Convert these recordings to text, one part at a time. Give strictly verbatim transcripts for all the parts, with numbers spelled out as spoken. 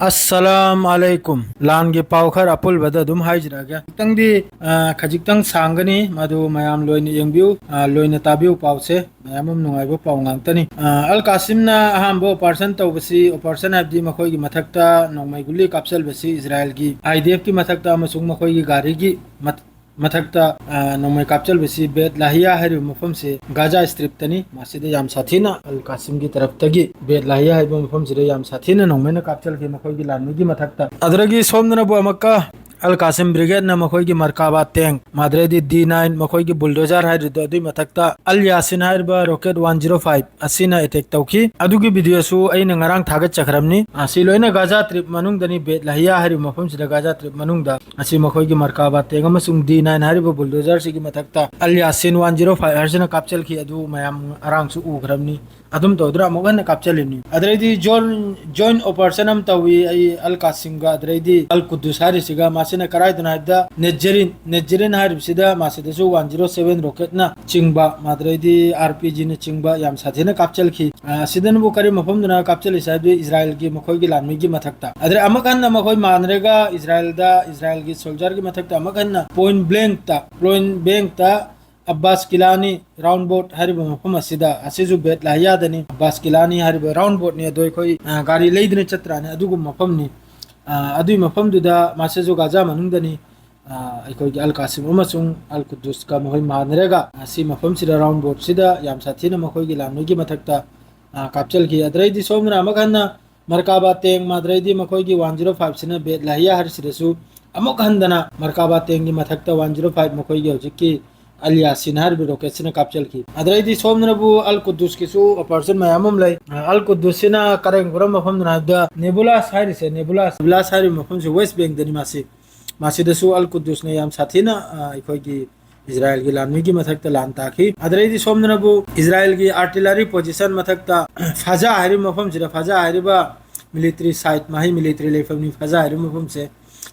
ꯑꯁꯂꯥꯝ ꯑꯂꯩꯀꯨꯝ꯫ ꯂꯥꯟꯒꯤ ꯄꯥꯎ ꯈꯔ ꯑꯄꯨꯜꯕꯗ ꯑꯗꯨꯝ ꯍꯥꯏꯖꯔꯛꯑꯒꯦ꯫ ꯈꯤꯇꯪꯗꯤ, ꯑ, ꯈꯖꯤꯛꯇꯪ ꯁꯥꯡꯒꯅꯤ, ꯃꯗꯨ ꯃꯌꯥꯝ ꯂꯣꯏꯅ ꯌꯦꯡꯕꯤꯌꯨ, ꯑ, ꯂꯣꯏꯅ ꯇꯥꯕꯤꯌꯨ ꯄꯥꯎꯁꯦ꯫ ꯃꯌꯥꯝ ꯑꯃ ꯅꯨꯡꯉꯥꯏꯕ ꯄꯥꯎ ꯉꯥꯛꯇꯅꯤ꯫ ꯑ, ꯑꯜ ꯀꯥꯁꯤꯝꯅ ꯑꯍꯥꯟꯕ operation ꯇꯧꯕꯁꯤ, operation ꯍꯥꯏꯕꯗꯤ ꯃꯈꯣꯏꯒꯤ ꯃꯊꯛꯇ ꯅꯣꯡꯃꯩ ꯒꯨꯂꯤ ꯀꯥꯞꯆꯜꯕꯁꯤ ꯏꯖꯔꯥꯌꯦꯜꯒꯤ IDF ꯀꯤ ꯃꯊꯛꯇ ꯑꯃꯁꯨꯡ ꯃꯈꯣꯏꯒꯤ ꯒꯥꯔꯤꯒꯤ ꯃꯠ-, ꯃꯊꯛꯇ, ꯑ, ꯅꯣꯡꯃꯩ ꯀꯥꯞꯆꯜꯕꯁꯤ ꯕꯦꯠ ꯂꯥꯍꯤꯌꯥ ꯍꯥꯏꯔꯤꯕ ꯃꯐꯝꯁꯦ ꯒꯥꯖꯥ ꯁ꯭ꯇ꯭ꯔꯤꯞꯇꯅꯤ꯫ ꯃꯁꯤꯗ ꯌꯥꯝ ꯁꯥꯊꯤꯅ ꯑꯜ ꯀꯥꯁꯤꯝꯒꯤ ꯇꯔꯐꯇꯒꯤ ꯕꯦꯠ ꯂꯥꯍꯤꯌꯥ ꯍꯥꯏꯕ ꯃꯐꯝꯁꯤꯗ ꯌꯥꯝ ꯁꯥꯊꯤꯅ ꯅꯣꯡꯃꯩꯅ ꯀꯥꯞꯆꯜꯈꯤ ꯃꯈꯣꯏꯒꯤ ꯂꯥꯟꯃꯤꯒꯤ ꯃꯊꯛꯇ꯫ ꯑꯗꯨꯗꯒꯤ ꯁꯣꯝꯗꯅꯕꯨ ꯑꯃꯨꯛꯀ ꯑꯜ ꯀꯥꯁꯤꯝ ꯕ꯭ꯔꯤꯒꯦꯗꯅ ꯃꯈꯣꯏꯒꯤ ꯃꯔꯀꯥꯕꯥ ꯇꯦꯡ, ꯃꯥꯗ꯭ꯔꯦꯗꯤ D nine, ꯃꯈꯣꯏꯒꯤ ꯕꯨꯜꯗꯣꯖꯔ ꯍꯥꯏꯔꯤꯗꯣ, ꯑꯗꯨꯒꯤ ꯃꯊꯛꯇ ꯑꯜ ꯌꯥꯁꯤꯟ ꯍꯥꯏꯔꯤꯕ rocket one zero five ꯑꯁꯤꯅ attack ꯇꯧꯈꯤ꯫ ꯑꯗꯨꯒꯤ video ꯁꯨ ꯑꯩꯅ ꯉꯔꯥꯡ ꯊꯥꯒꯠꯆꯈ꯭ꯔꯕꯅꯤ꯫ ꯑꯁꯤ ꯂꯣꯏꯅ ꯒꯥꯖꯥ ꯇ꯭ꯔꯤꯞ ꯃꯅꯨꯡꯗꯅꯤ, ꯕꯦꯠ ꯂꯥꯍꯤꯌꯥ ꯍꯥꯏꯔꯤꯕ ꯃꯐꯝꯁꯤꯗ ꯒꯥꯖꯥ ꯇ꯭ꯔꯤꯞ ꯃꯅꯨꯡꯗ꯫ ꯑꯁꯤ ꯃꯈꯣꯏꯒꯤ ꯃꯔꯀꯥꯕꯥ ꯇꯦꯡ ꯑꯃꯁꯨꯡ D nine ꯍꯥꯏꯔꯤꯕ ꯕꯨꯜꯗꯣꯖꯔꯁꯤꯒꯤ ꯃꯊꯛꯇ ꯑꯜ ꯌꯥꯁꯤꯟ one zero five ꯍꯥꯏꯔꯤꯁꯤꯅ ꯀꯥꯞꯆꯜꯈꯤ꯫ ꯑꯗꯨ ꯃꯌꯥꯝ ꯉꯔꯥꯡꯁꯨ ꯎꯈ꯭ꯔꯕꯅꯤ꯫ ꯑꯗꯨꯝ ꯇꯧꯗꯨꯅ ꯑꯃꯨꯛ ꯍꯟꯅ ꯀꯥꯞꯆꯜꯂꯤꯕꯅꯤ꯫ ꯑꯗꯨꯗꯩꯗꯤ joint, joint operation ꯑꯃ ꯇꯧꯏ ꯑꯩ ꯑꯜ ꯀꯥꯁꯤꯝꯒ, ꯑꯗꯨꯗꯩꯗꯤ ꯑꯜ ꯀꯨꯗꯨꯁ ꯍꯥꯏꯔꯤꯁꯤꯒ꯫ ꯃꯁꯤꯅ ꯀꯗꯥꯏꯗꯅꯣ ꯍꯥꯏꯕꯗ ꯅꯦꯖꯔꯤꯟ, ꯅꯦꯖꯔꯤꯟ ꯍꯥꯏꯔꯤꯕꯁꯤꯗ ꯃꯁꯤꯗꯁꯨ one zero seven rocket ꯅ ꯆꯤꯡꯕ, ꯑꯗꯨꯗꯩꯗꯤ RPG ꯅ ꯆꯤꯡꯕ ꯌꯥꯝ ꯁꯥꯊꯤꯅ ꯀꯥꯞꯆꯜꯈꯤ꯫ ꯑ, ꯑꯁꯤꯗꯅꯕꯨ ꯀꯔꯤ ꯃꯐꯝꯗꯅ ꯀꯥꯞꯆꯜꯂꯤꯁꯦ ꯍꯥꯏꯕꯗꯤ ꯏꯖꯔꯥꯌꯦꯜꯒꯤ ꯃꯈꯣꯏꯒꯤ ꯂꯥꯟꯃꯤꯒꯤ ꯃꯊꯛꯇ꯫ ꯑꯗꯨꯗꯩ ꯑꯃꯨꯛ ꯍꯟꯅ ꯃꯈꯣꯏ ꯃꯥꯟꯅꯔꯒ ꯏꯖꯔꯥꯌꯦꯜꯗ, ꯏꯖꯔꯥꯌꯦꯜꯒꯤ soldier ꯒꯤ ꯃꯊꯛꯇ ꯑꯃꯨꯛ ꯍꯟꯅ point blank ꯇ, point blank ꯇ ꯑꯕꯥꯁ ꯀꯤꯂꯥꯅꯤ round boat ꯍꯥꯏꯔꯤꯕ ꯃꯐꯝ ꯑꯁꯤꯗ, ꯑꯁꯤꯁꯨ ꯕꯦꯠ ꯂꯥꯍꯤꯌꯥꯗꯅꯤ꯫ ꯑꯕꯥꯁ ꯀꯤꯂꯥꯅꯤ ꯍꯥꯏꯔꯤꯕ round boat ꯅꯤ, ꯑꯗꯣ ꯑꯩꯈꯣꯏ, ꯑ, ꯒꯥꯔꯤ ꯂꯩꯗꯅ ꯆꯠꯇ꯭ꯔꯥꯅꯦ, ꯑꯗꯨꯒꯨꯝꯕ ꯃꯐꯝꯅꯤ꯫ ꯑ, ꯑꯗꯨꯒꯤ ꯃꯐꯝꯗꯨꯗ ꯃꯁꯤꯁꯨ ꯒꯥꯖꯥ ꯃꯅꯨꯡꯗꯅꯤ꯫ ꯑ, ꯑꯩꯈꯣꯏꯒꯤ ꯑꯜ ꯀꯥꯁꯤꯝ ꯑꯃꯁꯨꯡ ꯑꯜ ꯀꯨꯗꯨꯁꯀ ꯃꯈꯣꯏ ꯃꯥꯟꯅꯔꯒ, ꯑ, ꯁꯤ ꯃꯐꯝꯁꯤꯗ round boat ꯁꯤꯗ ꯌꯥꯝ ꯁꯥꯊꯤꯅ ꯃꯈꯣꯏꯒꯤ ꯂꯥꯟꯃꯤꯒꯤ ꯃꯊꯛꯇ, ꯑ, ꯀꯥꯞꯆꯜꯈꯤ꯫ ꯑꯗꯨꯗꯩꯗꯤ ꯁꯣꯝꯗꯅ ꯑꯃꯨꯛ ꯍꯟꯅ ꯃꯔꯀꯥꯕꯥ ꯇꯦꯡ, ꯃꯥꯗ꯭ꯔꯩꯗꯤ ꯃꯈꯣꯏꯒꯤ one zero five ꯁꯤꯅ ꯕꯦꯠ ꯂꯥꯍꯤꯌꯥ ꯍꯥꯏꯔꯤꯁꯤꯗꯁꯨ ꯑꯃꯨꯛ ꯍꯟꯗꯅ ꯃꯔꯀꯥꯕꯥ ꯇꯦꯡꯒꯤ ꯃꯊꯛꯇ one zero five ꯃꯈꯣꯏꯒꯤ ꯍꯧꯖꯤꯛꯀꯤ ꯑꯜ ꯌꯥꯁꯤꯟ ꯍꯥꯏꯔꯤꯕ rocket ꯁꯤꯅ ꯀꯥꯞꯆꯜꯈꯤ꯫ ꯑꯗꯨꯗꯩꯗꯤ ꯁꯣꯝꯗꯅꯕꯨ ꯑꯜ ꯀꯨꯗꯨꯁꯀꯤꯁꯨ operation ꯃꯌꯥꯝ ꯑꯃ ꯂꯩ꯫ ꯑ, ꯑꯜ ꯀꯨꯗꯨꯁꯁꯤꯅ ꯀꯔꯝ ꯀꯔꯝꯕ ꯃꯐꯝꯗꯅꯣ ꯍꯥꯏꯕꯗ ꯅꯦꯕꯨꯂꯥꯁ ꯍꯥꯏꯔꯤꯁꯦ, ꯅꯦꯕꯨꯂꯥꯁ, ꯅꯦꯕꯨꯂꯥꯁ ꯍꯥꯏꯔꯤꯕ ꯃꯐꯝꯁꯦ West Bank ꯗꯅꯤ ꯃꯥꯁꯤ꯫ ꯃꯁꯤꯗꯁꯨ ꯑꯜ ꯀꯨꯗꯨꯁꯅ ꯌꯥꯝ ꯁꯥꯊꯤꯅ, ꯑ, ꯑꯩꯈꯣꯏꯒꯤ ꯏꯖꯔꯥꯌꯦꯜꯒꯤ ꯂꯥꯟꯃꯤꯒꯤ ꯃꯊꯛꯇ ꯂꯥꯟ ꯇꯥꯈꯤ꯫ ꯑꯗꯨꯗꯩꯗꯤ ꯁꯣꯝꯗꯅꯕꯨ ꯏꯖꯔꯥꯌꯦꯜꯒꯤ artillery position ꯃꯊꯛꯇ ꯐꯖꯥ ꯍꯥꯏꯔꯤꯕ ꯃꯐꯝꯁꯤꯗ, ꯐꯖꯥ ꯍꯥꯏꯔꯤꯕ military site, ꯃꯍꯩ military ꯂꯩꯐꯝꯅꯤ ꯐꯖꯥ ꯍꯥꯏꯔꯤꯕ ꯃꯐꯝꯁꯦ꯫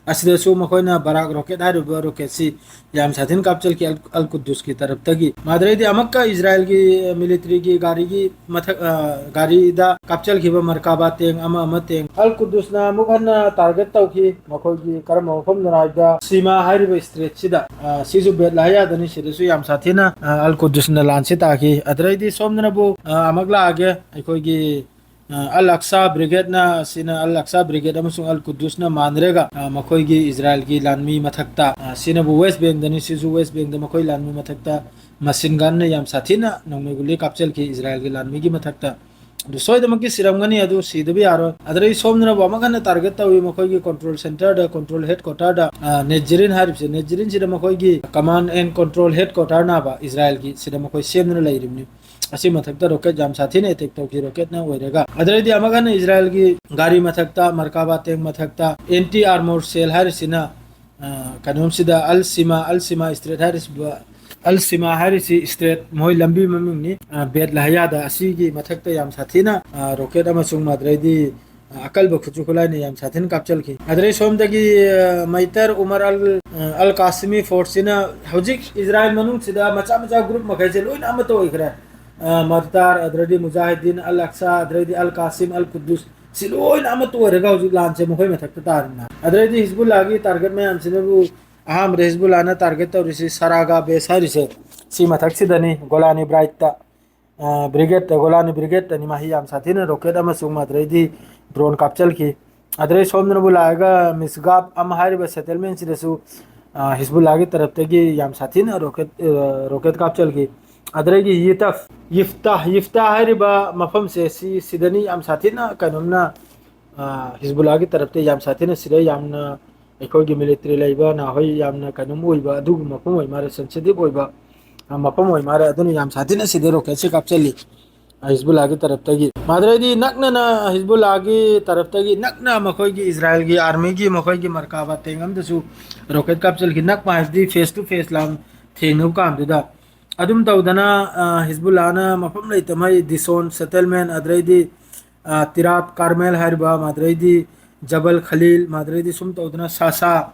ꯑꯁꯤꯗꯁꯨ ꯃꯈꯣꯏꯅ ꯕꯔꯥꯛ ꯔꯣꯀꯦꯠ ꯍꯥꯏꯔꯤꯕ ꯔꯣꯀꯦꯠꯁꯤ ꯌꯥꯝ ꯁꯥꯊꯤꯅ ꯀꯥꯞꯆꯜꯈꯤ ꯑꯜ, ꯑꯜ ꯀꯨꯗꯨꯁꯀꯤ ꯇꯔꯞꯇꯒꯤ꯫ ꯃꯥꯗ꯭ꯔꯩꯗꯤ ꯑꯃꯨꯛꯀ ꯏꯖꯔꯥꯏꯜꯒꯤ ꯃꯤꯂꯤꯇꯔꯤꯒꯤ ꯒꯥꯔꯤꯒꯤ ꯃꯊꯛ, ꯑ, ꯒꯥꯔꯤꯗ ꯀꯥꯞꯆꯜꯈꯤꯕ ꯃꯔꯀꯥꯕꯥ ꯇꯦꯡ ꯑꯃ ꯑꯃ ꯇꯦꯡ꯫ ꯑꯜ ꯀꯨꯗꯨꯁꯅ ꯑꯃꯨꯛ ꯍꯟꯅ ꯇꯥꯔꯒꯦꯠ ꯇꯧꯈꯤ꯫ ꯃꯈꯣꯏꯒꯤ ꯀꯔꯝꯕ ꯃꯐꯝꯗꯅꯣ ꯍꯥꯏꯕꯗ ꯁꯤꯃꯥ ꯍꯥꯏꯔꯤꯕ ꯁ꯭ꯇ꯭ꯔꯦꯠꯁꯤꯗ, ꯑ, ꯁꯤꯁꯨ ꯕꯦꯠ ꯂꯥꯍꯌꯥꯗꯅꯤ꯫ ꯁꯤꯗꯁꯨ ꯌꯥꯝ ꯁꯥꯊꯤꯅ, ꯑ, ꯑꯜ ꯀꯨꯗꯨꯁꯅ ꯂꯥꯟꯁꯤ ꯇꯥꯈꯤ꯫ ꯑꯗꯨꯗꯩꯗꯤ ꯁꯣꯝꯗꯅꯕꯨ, ꯑ, ꯑꯃꯨꯛ ꯂꯥꯛꯑꯒꯦ ꯑꯩꯈꯣꯏꯒꯤ ꯑ, ꯑꯜ ꯑꯛꯁꯥ ꯕ꯭ꯔꯤꯒꯦꯗꯅ, ꯁꯤꯅ ꯑꯜ ꯑꯛꯁꯥ ꯕ꯭ꯔꯤꯒꯦꯗ ꯑꯃꯁꯨꯡ ꯑꯜ ꯀꯨꯗꯨꯁꯅ ꯃꯥꯟꯅꯔꯒ, ꯑ, ꯃꯈꯣꯏꯒꯤ ꯏꯖꯔꯥꯏꯜꯒꯤ ꯂꯥꯟꯃꯤ ꯃꯊꯛꯇ, ꯑ, ꯁꯤꯅꯕꯨ ꯋꯦꯁ ꯕꯦꯡꯗꯅꯤ, ꯁꯤꯁꯨ ꯋꯦꯁ ꯕꯦꯡꯗ ꯃꯈꯣꯏ ꯂꯥꯟꯃꯤ ꯃꯊꯛꯇ ꯃꯁꯤꯟ ꯒꯟꯅ ꯌꯥꯝ ꯁꯥꯊꯤꯅ ꯅꯣꯡꯃꯩ ꯒꯨꯂꯤ ꯀꯥꯞꯆꯜꯈꯤ ꯏꯖꯔꯥꯏꯜꯒꯤ ꯂꯥꯟꯃꯤꯒꯤ ꯃꯊꯛꯇ꯫ ꯑꯗꯨ ꯁꯣꯏꯗꯃꯛꯀꯤ ꯁꯤꯔꯝꯒꯅꯤ, ꯑꯗꯨ ꯁꯤꯗꯕ ꯌꯥꯔꯣꯏ꯫ ꯑꯗꯨꯗꯩ ꯁꯣꯝꯗꯅꯕꯨ ꯑꯃꯨꯛ ꯍꯟꯅ ꯇꯥꯔꯒꯦꯠ ꯇꯧꯏ ꯃꯈꯣꯏꯒꯤ ꯀꯟꯇ꯭ꯔꯣꯜ ꯁꯦꯟꯇꯔꯗ, ꯀꯟꯇ꯭ꯔꯣꯜ ꯍꯦꯗ ꯀ꯭ꯋꯥꯇꯔꯗ, ꯑ, ꯅꯦꯖꯔꯤꯟ ꯍꯥꯏꯔꯤꯕꯁꯦ, ꯅꯦꯖꯔꯤꯟꯁꯤꯗ ꯃꯈꯣꯏꯒꯤ ꯀꯃꯥꯟ ꯑꯦꯟ ꯀꯟꯇ꯭ꯔꯣꯜ ꯍꯦꯗ ꯀ꯭ꯋꯥꯇꯔꯅꯕ ꯏꯖꯔꯥꯏꯜꯒꯤ, ꯁꯤꯗ ꯃꯈꯣꯏ ꯁꯦꯝꯗꯨꯅ ꯂꯩꯔꯤꯕꯅꯤ꯫ ꯑꯁꯤ ꯃꯊꯛꯇ ꯔꯣꯀꯦꯠ ꯌꯥꯝ ꯁꯥꯊꯤꯅ ꯑꯦꯇꯦꯛ ꯇꯧꯈꯤ, ꯔꯣꯀꯦꯠꯅ ꯑꯣꯏꯔꯒ꯫ ꯑꯗꯨꯗꯩꯗꯤ ꯑꯃꯨꯛ ꯍꯟꯅ ꯏꯖꯔꯥꯏꯜꯒꯤ ꯒꯥꯔꯤ ꯃꯊꯛꯇ, ꯃꯔꯀꯥꯕꯥ ꯇꯦꯡ ꯃꯊꯛꯇ ꯑꯦꯟꯇꯤ ꯑꯥꯔꯃꯣꯔ ꯁꯦꯜ ꯍꯥꯏꯔꯤꯁꯤꯅ, ꯑ, ꯀꯩꯅꯣꯝꯁꯤꯗ ꯑꯜ ꯁꯤꯃꯥ, ꯑꯜ ꯁꯤꯃꯥ ꯁ꯭ꯇ꯭ꯔꯦꯠ ꯍꯥꯏꯔꯤꯁꯤꯕꯨ, ꯑꯜ ꯁꯤꯃꯥ ꯍꯥꯏꯔꯤꯁꯤ ꯁ꯭ꯇ꯭ꯔꯦꯠ, ꯃꯣꯏ ꯂꯝꯕꯤ ꯃꯃꯤꯡꯅꯤ, ꯑ, ꯕꯦꯠ ꯂꯍꯌꯥꯗ꯫ ꯑꯁꯤꯒꯤ ꯃꯊꯛꯇ ꯌꯥꯝ ꯁꯥꯊꯤꯅ, ꯑ, ꯔꯣꯀꯦꯠ ꯑꯃꯁꯨꯡ ꯃꯗ꯭ꯔꯩꯗꯤ ꯑꯀꯜꯕ ꯈꯨꯠꯁꯨ ꯈꯨꯠꯂꯥꯏꯅ ꯌꯥꯝ ꯁꯥꯊꯤꯅ ꯀꯥꯞꯆꯜꯈꯤ꯫ ꯑꯗꯨꯗꯩ ꯁꯣꯝꯗꯒꯤ, ꯑ, ꯃꯩꯇꯔ ꯎꯃꯔ ꯑꯜ, ꯑ, ꯑꯜ ꯀꯥꯁꯤꯃꯤ ꯐꯣꯔꯁꯁꯤꯅ ꯍꯧꯖꯤꯛ ꯏꯖꯔꯥꯏꯜ ꯃꯅꯨꯡꯁꯤꯗ ꯃꯆꯥ ꯃꯆꯥ ꯒ꯭ꯔꯨꯞ ꯃꯈꯩꯁꯦ ꯂꯣꯏꯅ ꯑꯃꯠꯇ ꯑꯣꯏꯈ꯭ꯔꯦ꯫ ꯑ, ꯃꯔꯇꯥꯔ, ꯑꯗꯨꯗꯩꯗꯤ ꯃꯨꯖꯥꯍꯤꯗꯤꯟ, ꯑꯜ ꯑꯛꯁꯥ, ꯑꯗꯨꯗꯩꯗꯤ ꯑꯜ ꯀꯥꯁꯤꯝ, ꯑꯜ ꯀꯨꯗꯨꯁ, ꯁꯤ ꯂꯣꯏꯅ ꯑꯃꯠꯇ ꯑꯣꯏꯔꯒ ꯍꯧꯖꯤꯛ ꯂꯥꯟꯁꯦ ꯃꯈꯣꯏ ꯃꯊꯛꯇ ꯇꯥꯔꯤꯅ꯫ ꯑꯗꯨꯗꯩꯗꯤ ꯍꯤꯖꯕꯨꯜꯂꯥꯒꯤ ꯇꯥꯔꯒꯦꯠ ꯃꯌꯥꯝꯁꯤꯅꯕꯨ ꯑꯍꯥꯟꯕꯗ ꯍꯤꯖꯕꯨꯜꯂꯥꯅ ꯇꯥꯔꯒꯦꯠ ꯇꯧꯔꯤꯁꯤ ꯁꯔꯥꯒꯥ ꯕꯦꯁ ꯍꯥꯏꯔꯤꯁꯦ, ꯁꯤ ꯃꯊꯛꯁꯤꯗꯅꯤ, ꯒꯣꯂꯥꯅꯤ ꯕ꯭ꯔꯥꯏꯠꯇ꯫ ꯑ, ꯕ꯭ꯔꯤꯒꯦꯗ, ꯒꯣꯂꯥꯅꯤ ꯕ꯭ꯔꯤꯒꯦꯗꯇꯅꯤ ꯃꯍꯤ ꯌꯥꯝ ꯁꯥꯊꯤꯅ ꯔꯣꯀꯦꯠ ꯑꯃꯁꯨꯡ ꯑꯗꯨꯗꯩꯗꯤ ꯗ꯭ꯔꯣꯟ ꯀꯥꯞꯆꯜꯈꯤ꯫ ꯑꯗꯨꯗꯩ ꯁꯣꯝꯗꯅꯕꯨ ꯂꯥꯛꯑꯒ ꯃꯤꯁꯒꯥꯞ ꯑꯃ ꯍꯥꯏꯔꯤꯕ ꯁꯦꯇꯜꯃꯦꯟꯁꯤꯗꯁꯨ, ꯑ, ꯍꯤꯖꯕꯨꯜꯂꯥꯒꯤ ꯇꯔꯞꯇꯒꯤ ꯌꯥꯝ ꯁꯥꯊꯤꯅ ꯔꯣꯀꯦꯠ, ꯑ, ꯔꯣꯀꯦꯠ ꯀꯥꯞꯆꯜꯈꯤ꯫ ꯑꯗꯨꯗꯒꯤ ꯌꯤꯇꯐ, ꯌꯤꯐꯇꯥ, ꯌꯤꯐꯇꯥ ꯍꯥꯏꯔꯤꯕ ꯃꯐꯝꯁꯦ ꯁꯤ, ꯁꯤꯗꯅꯤ ꯌꯥꯝ ꯁꯥꯊꯤꯅ ꯀꯩꯅꯣꯝꯅ, ꯑ, ꯍꯤꯖꯕꯨꯜꯂꯥꯒꯤ ꯇꯔꯞꯇ ꯌꯥꯝ ꯁꯥꯊꯤꯅ ꯁꯤꯗ ꯌꯥꯝꯅ ꯑꯩꯈꯣꯏꯒꯤ ꯃꯤꯂꯤꯇꯔꯤ ꯂꯩꯕ ꯅꯍꯥꯈꯣꯏ ꯌꯥꯝꯅ ꯀꯩꯅꯣꯝ ꯑꯣꯏꯕ ꯑꯗꯨꯒꯨꯝꯕ ꯃꯐꯝ ꯑꯣꯏ ꯃꯥꯜꯂꯦ, ꯁꯦꯟꯁꯤꯇꯤꯚ ꯑꯣꯏꯕ, ꯑ, ꯃꯐꯝ ꯑꯣꯏ ꯃꯥꯜꯂꯦ꯫ ꯑꯗꯨꯅ ꯌꯥꯝ ꯁꯥꯊꯤꯅ ꯁꯤꯗ ꯔꯣꯀꯦꯠꯁꯦ ꯀꯥꯞꯆꯜꯂꯤ ꯍꯤꯖꯕꯨꯜꯂꯥꯒꯤ ꯇꯔꯞꯇꯒꯤ꯫ ꯃꯥꯗ꯭ꯔꯩꯗꯤ ꯅꯛꯅꯅ ꯍꯤꯖꯕꯨꯜꯂꯥꯒꯤ ꯇꯔꯞꯇꯒꯤ ꯅꯛꯅ ꯃꯈꯣꯏꯒꯤ ꯏꯖꯔꯥꯏꯜꯒꯤ ꯑꯥꯔꯃꯤꯒꯤ ꯃꯈꯣꯏꯒꯤ ꯃꯔꯀꯥꯕꯥ ꯇꯦꯡ ꯑꯃꯗꯁꯨ ꯔꯣꯀꯦꯠ ꯀꯥꯞꯆꯜꯈꯤ, ꯅꯛꯄ ꯍꯥꯏꯕꯗꯤ ꯐꯦꯁ ꯇꯨ ꯐꯦꯁ ꯂꯥꯟ ꯊꯦꯡꯅꯕ ꯀꯥꯟꯗꯨꯗ꯫ ꯑꯗꯨꯝ ꯇꯧꯗꯅ, ꯑ, ꯍꯤꯖꯕꯨꯜꯂꯥꯅ ꯃꯐꯝ ꯂꯩꯇꯃꯩ ꯗꯤꯁꯣꯟ ꯁꯦꯇꯜꯃꯦꯟ, ꯑꯗꯨꯗꯩꯗꯤ, ꯑ, ꯇꯤꯔꯥꯠ ꯀꯥꯔꯃꯦꯜ ꯍꯥꯏꯔꯤꯕ, ꯑꯗꯨꯗꯩꯗꯤ, ꯖꯕꯜ ꯈꯂꯤꯜ, ꯃꯥꯗ꯭ꯔꯩꯗꯤ ꯁꯨꯝ ꯇꯧꯗꯅ ꯁꯥꯁꯥ,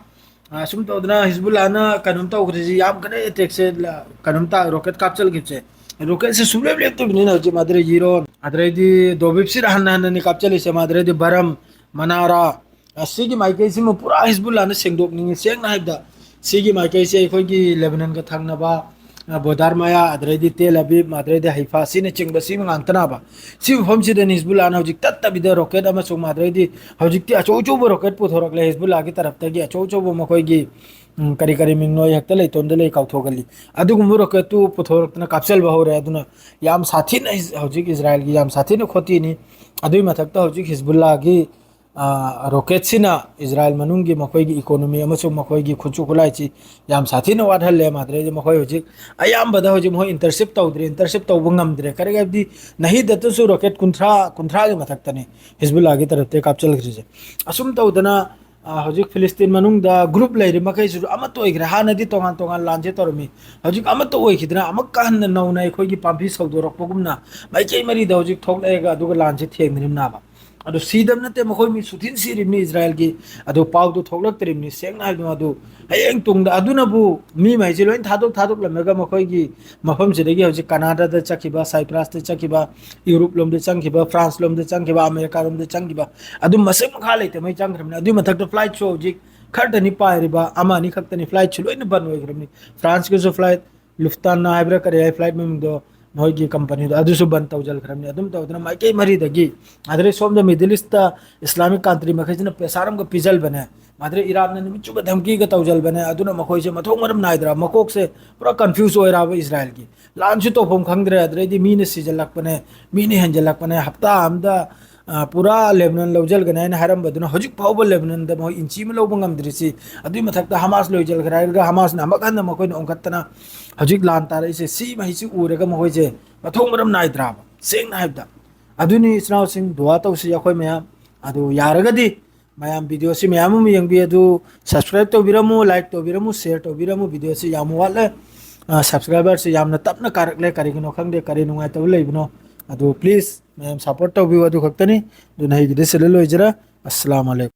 ꯑ, ꯁꯨꯝ ꯇꯧꯗꯅ ꯍꯤꯖꯕꯨꯜꯂꯥꯅ ꯀꯩꯅꯣꯝ ꯇꯧꯈ꯭ꯔꯤꯁꯤ, ꯌꯥꯝ ꯀꯟꯅ ꯑꯦꯇꯦꯛꯁꯦ ꯂ-, ꯀꯩꯅꯣꯝ ꯇ-, ꯔꯣꯀꯦꯠ ꯀꯥꯞꯆꯜꯈꯤꯕꯁꯦ, ꯔꯣꯀꯦꯠꯁꯦ ꯁꯨꯡꯂꯦꯞ ꯂꯦꯞꯇꯕꯅꯤꯅ ꯍꯧꯖꯤꯛ ꯃꯥꯗ꯭ꯔꯩ ꯏꯔꯣꯟ, ꯑꯗꯩꯗꯤ ꯗꯣꯕꯤꯞꯁꯤꯗ ꯍꯟꯅ ꯍꯟꯅꯅꯤ ꯀꯥꯞꯆꯜꯂꯤꯁꯦ, ꯃꯥꯗ꯭ꯔꯩꯗꯤ ꯕꯔꯝ, ꯃꯅꯥꯔꯥ, ꯑ, ꯁꯤꯒꯤ ꯃꯥꯏꯀꯩꯁꯤꯃ ꯄꯨꯔꯥ ꯍꯤꯖꯕꯨꯜꯂꯥꯅ ꯁꯦꯡꯗꯣꯛꯅꯤꯡꯉꯤ꯫ ꯁꯦꯡꯅ ꯍꯥꯏꯕꯗ, ꯁꯤꯒꯤ ꯃꯥꯏꯀꯩꯁꯦ ꯑꯩꯈꯣꯏꯒꯤ ꯂꯦꯕꯅꯟꯒ ꯊꯪꯅꯕ, ꯑ, ꯕꯣꯗꯥꯔ ꯃꯌꯥ, ꯑꯗꯩꯗꯤ ꯇꯦꯜ ꯑꯕꯤꯕ, ꯑꯗꯩꯗꯤ ꯍꯩꯐꯥ, ꯁꯤꯅꯆꯤꯡꯕ ꯁꯤ ꯉꯥꯛꯇꯅꯕ꯫ ꯁꯤ ꯃꯐꯝꯁꯤꯗꯅꯤ ꯍꯤꯖꯕꯨꯜꯂꯥꯅ ꯍꯧꯖꯤꯛ ꯇꯠꯇꯕꯤꯗ ꯔꯣꯀꯦꯠ ꯑꯃꯁꯨꯡ, ꯑꯗꯩꯗꯤ ꯍꯧꯖꯤꯛꯇꯤ ꯑꯆꯧ ꯑꯆꯧꯕ ꯔꯣꯀꯦꯠ ꯄꯨꯊꯣꯔꯛꯂꯦ ꯍꯤꯖꯕꯨꯜꯂꯥꯒꯤ ꯇꯔꯞꯇꯒꯤ꯫ ꯑꯆꯧ ꯑꯆꯧꯕ ꯃꯈꯣꯏꯒꯤ, ꯎꯝ, ꯀꯔꯤ ꯀꯔꯤ ꯃꯤꯡꯅꯣ ꯑꯩ ꯍꯦꯛꯇ ꯂꯩꯇꯣꯟꯗ ꯂꯩ, ꯀꯥꯎꯊꯣꯛꯀꯜꯂꯤ꯫ ꯑꯗꯨꯒꯨꯝꯕ ꯔꯣꯀꯦꯠꯇꯨ ꯄꯨꯊꯣꯔꯛꯇꯅ ꯀꯥꯞꯁꯤꯟꯕ ꯍꯧꯔꯦ꯫ ꯑꯗꯨꯅ ꯌꯥꯝ ꯁꯥꯊꯤꯅ ꯏꯁ-, ꯍꯧꯖꯤꯛ ꯏꯖꯔꯥꯏꯜꯒꯤ ꯌꯥꯝ ꯁꯥꯊꯤꯅ ꯈꯣꯇꯤꯅꯤ꯫ ꯑꯗꯨꯒꯤ ꯃꯊꯛꯇ ꯍꯧꯖꯤꯛ ꯍꯤꯖꯕꯨꯜꯂꯥꯒꯤ, ꯑ, ꯔꯣꯀꯦꯠꯁꯤꯅ ꯏꯖꯔꯥꯏꯜ ꯃꯅꯨꯡꯒꯤ ꯃꯈꯣꯏꯒꯤ ꯏꯀꯣꯅꯣꯃꯤ ꯑꯃꯁꯨꯡ ꯃꯈꯣꯏꯒꯤ ꯈꯨꯠꯁꯨ ꯈꯨꯠꯂꯥꯏꯁꯤ ꯌꯥꯝ ꯁꯥꯊꯤꯅ ꯋꯥꯠꯍꯜꯂꯦ꯫ ꯃꯥꯗ꯭ꯔꯩꯗꯤ ꯃꯈꯣꯏ ꯍꯧꯖꯤꯛ ꯑꯌꯥꯝꯕꯗ ꯍꯧꯖꯤꯛ ꯃꯈꯣꯏ ꯏꯟꯇꯔꯁꯦꯞ ꯇꯧꯗ꯭ꯔꯦ, ꯏꯟꯇꯔꯁꯦꯞ ꯇꯧꯕ ꯉꯝꯗ꯭ꯔꯦ꯫ ꯀꯔꯤꯒꯤ ꯍꯥꯏꯕꯗꯤ ꯅꯍꯤꯗꯠꯇꯁꯨ ꯔꯣꯀꯦꯠ ꯀꯨꯟꯊ꯭ꯔꯥ, ꯀꯨꯟꯊ꯭ꯔꯥꯒꯤ ꯃꯊꯛꯇꯅꯤ ꯍꯤꯖꯕꯨꯜꯂꯥꯒꯤ ꯇꯔꯞꯇꯒꯤ ꯀꯥꯞꯆꯜꯈ꯭ꯔꯤꯁꯦ꯫ ꯑꯁꯨꯝ ꯇꯧꯗꯅ, ꯑ, ꯍꯧꯖꯤꯛ ꯐꯤꯂꯤꯁꯇꯤꯟ ꯃꯅꯨꯡꯗ ꯒ꯭ꯔꯨꯞ ꯂꯩꯔꯤ ꯃꯈꯩꯁꯤꯁꯨ ꯑꯃꯠꯇ ꯑꯣꯏꯈ꯭ꯔꯦ꯫ ꯍꯥꯟꯅꯗꯤ ꯇꯣꯉꯥꯟ ꯇꯣꯉꯥꯟ ꯂꯥꯟꯁꯦ ꯇꯧꯔꯝꯃꯤ, ꯍꯧꯖꯤꯛ ꯑꯃꯠꯇ ꯑꯣꯏꯈꯤꯗꯅ ꯑꯃꯨꯛꯀ ꯍꯟꯅ ꯅꯧꯅ ꯑꯩꯈꯣꯏꯒꯤ ꯄꯥꯝꯕꯤ ꯁꯧꯗꯣꯔꯛꯄꯒꯨꯝꯅ ꯃꯥꯏꯀꯩ ꯃꯔꯤꯗ ꯍꯧꯖꯤꯛ ꯊꯣꯛꯂꯛꯑꯒ ꯑꯗꯨꯒ ꯂꯥꯟꯁꯦ ꯊꯦꯡꯅꯔꯤꯕꯅꯦꯕ꯫ ꯑꯗꯨ ꯁꯤꯗꯕ ꯅꯠꯇꯦ, ꯃꯈꯣꯏ ꯃꯤ ꯁꯨꯊꯤꯟ ꯁꯤꯔꯤꯕꯅꯤ ꯏꯖꯔꯥꯏꯜꯒꯤ꯫ ꯑꯗꯨ ꯄꯥꯎꯗꯨ ꯊꯣꯛꯂꯛꯇ꯭ꯔꯤꯕꯅꯤ꯫ ꯁꯦꯡꯅ ꯍꯥꯏꯕꯗ ꯃꯗꯨ ꯍꯌꯦꯡ ꯇꯨꯡꯗ ꯑꯗꯨꯅꯕꯨ ꯃꯤ ꯃꯍꯩꯁꯦ ꯂꯣꯏ ꯊꯥꯗꯣꯛ ꯊꯥꯗꯣꯛꯂꯝꯂꯒ ꯃꯈꯣꯏꯒꯤ ꯃꯐꯝꯁꯤꯗꯒꯤ ꯍꯧꯖꯤꯛ ꯀꯅꯥꯗꯥꯗ ꯆꯠꯈꯤꯕ, ꯁꯥꯏꯄ꯭ꯔꯥꯁꯇ ꯆꯠꯈꯤꯕ, ꯌꯨꯔꯣꯞ ꯂꯣꯝꯗ ꯆꯪꯈꯤꯕ, ꯐ꯭ꯔꯥꯟꯁ ꯂꯣꯝꯗ ꯆꯪꯈꯤꯕ, ꯑꯃꯦꯔꯤꯀꯥ ꯂꯣꯝꯗ ꯆꯪꯈꯤꯕ, ꯑꯗꯨꯝ ꯃꯁꯤꯡ ꯃꯈꯥ ꯂꯩꯇꯕꯉꯩ ꯆꯪꯈ꯭ꯔꯕꯅꯤ꯫ ꯑꯗꯨꯒꯤ ꯃꯊꯛꯇ ꯐ꯭ꯂꯥꯏꯠꯁꯨ ꯍꯧꯖꯤꯛ ꯈꯔꯗꯅꯤ ꯄꯥꯏꯔꯤꯕ, ꯑꯃ ꯑꯅꯤ ꯈꯛꯇꯅꯤ, ꯐ꯭ꯂꯥꯏꯠꯁꯨ ꯂꯣꯏꯅ ꯕꯟ ꯑꯣꯏꯈ꯭ꯔꯕꯅꯤ꯫ ꯐ꯭ꯔꯥꯟꯁꯀꯤꯁꯨ ꯐ꯭ꯂꯥꯏꯠ, ꯂꯨꯐꯇꯥꯟꯅꯥ ꯍꯥꯏꯕ꯭ꯔꯥ ꯀꯔꯤ ꯍꯥꯏ ꯐ꯭ꯂꯥꯏꯠ ꯃꯃꯤꯡꯗꯣ, ꯃꯣꯏꯒꯤ ꯀꯝꯄꯅꯤꯗꯣ, ꯑꯗꯨꯁꯨ ꯕꯟ ꯇꯧꯁꯤꯟꯈ꯭ꯔꯕꯅꯤ꯫ ꯑꯗꯨꯝ ꯇꯧꯗꯅ ꯃꯥꯏꯀꯩ ꯃꯔꯤꯗꯒꯤ, ꯑꯗꯩ ꯁꯣꯝꯗ ꯃꯤꯗꯜ ꯏꯁꯇ ꯏꯁꯂꯥꯃꯤꯛ ꯀꯟꯇ꯭ꯔꯤ ꯃꯈꯩꯁꯤꯅ ꯄ꯭ꯔꯦꯁꯥꯔ ꯑꯃꯒ ꯄꯤꯁꯤꯜꯕꯅꯦ, ꯑꯗꯩ ꯏꯔꯥꯟꯅ ꯅꯨꯃꯤꯠ ꯆꯨꯞꯄ ꯙꯝꯀꯤꯒ ꯇꯧꯁꯤꯜꯕꯅꯦ꯫ ꯑꯗꯨꯅ ꯃꯈꯣꯏꯁꯦ ꯃꯊꯣꯡ ꯃꯔꯝ ꯅꯥꯏꯗ꯭ꯔꯕ, ꯃꯀꯣꯛꯁꯦ ꯄꯨꯔꯥ ꯀꯟꯐ꯭ꯌꯨꯁ ꯑꯣꯏꯔꯕ ꯏꯁꯔꯥꯏꯜꯒꯤ꯫ ꯂꯥꯟꯁꯨ ꯇꯧꯐꯝ ꯈꯪꯗ꯭ꯔꯦ, ꯑꯗꯩꯗꯤ ꯃꯤꯅ ꯁꯤꯖꯤꯜꯂꯛꯄꯅꯦ, ꯃꯤꯅ ꯍꯦꯟꯖꯜꯂꯛꯄꯅꯦ꯫ ꯍꯞꯇꯥ ꯑꯝꯗ, ꯑ, ꯄꯨꯔꯥ ꯂꯦꯕꯅꯟ ꯂꯧꯁꯤꯟꯒꯅꯤ ꯍꯥꯏꯅ ꯍꯥꯏꯔꯝꯕꯗꯨꯅ ꯍꯧꯖꯤꯛ ꯐꯥꯎꯕ ꯂꯦꯕꯅꯟꯗ ꯃꯈꯣꯏ ꯏꯟꯆꯤ ꯑꯃ ꯂꯧꯕ ꯉꯝꯗ꯭ꯔꯤꯁꯤ꯫ ꯑꯗꯨꯒꯤ ꯃꯊꯛꯇ ꯍꯃꯥꯁ ꯂꯣꯏꯁꯤꯟꯈ꯭ꯔꯦ ꯍꯥꯏꯔꯒ ꯍꯃꯥꯁꯅ ꯑꯃꯨꯛ ꯍꯟꯅ ꯃꯈꯣꯏꯅ ꯑꯣꯟꯈꯠꯇꯅ ꯍꯧꯖꯤꯛ ꯂꯥꯟ ꯇꯥꯔꯛꯏꯁꯦ꯫ ꯁꯤ ꯃꯍꯩꯁꯤ ꯎꯔꯒ ꯃꯈꯣꯏꯁꯦ ꯃꯊꯣꯡ ꯃꯔꯝ ꯅꯥꯏꯗ꯭ꯔꯕ, ꯁꯦꯡꯅ ꯍꯥꯏꯕꯗ꯫ ꯑꯗꯨꯅꯤ ꯏꯆꯤꯟ ꯏꯅꯥꯎꯁꯤꯡ, ꯗꯨꯋꯥ ꯇꯧꯁꯤ ꯑꯩꯈꯣꯏ ꯃꯌꯥꯝ꯫ ꯑꯗꯨ ꯌꯥꯔꯒꯗꯤ ꯃꯌꯥꯝ ꯚꯤꯗꯤꯑꯣꯁꯤ ꯃꯌꯥꯝ ꯑꯃ ꯌꯦꯡꯕꯤꯌꯨ꯫ ꯑꯗꯨ subscribe ꯇꯧꯕꯤꯔꯝꯃꯨ, like ꯇꯧꯕꯤꯔꯝꯃꯨ, share ꯇꯧꯕꯤꯔꯝꯃꯨ꯫ ꯚꯤꯗꯤꯑꯣꯁꯤ ꯌꯥꯝ ꯋꯥꯠꯂꯦ, ꯑ, subscriberꯁꯤ ꯌꯥꯝꯅ ꯇꯞꯅ ꯀꯥꯔꯛꯂꯦ, ꯀꯔꯤꯒꯤꯅꯣ ꯈꯪꯗꯦ, ꯀꯔꯤ ꯅꯨꯡꯉꯥꯏꯇꯕ ꯂꯩꯕꯅꯣ꯫ ꯑꯗꯨ please ꯃꯌꯥꯝ support ꯇꯧꯕꯤꯌꯨ꯫ ꯑꯗꯨ ꯈꯛꯇꯅꯤ꯫ ꯑꯗꯨꯅ ꯑꯩꯒꯤꯗꯤ ꯁꯤꯗ ꯂꯣꯏꯖꯔꯦ꯫ ꯑꯁꯂꯥꯝ ꯑꯂꯩꯀꯨꯝ꯫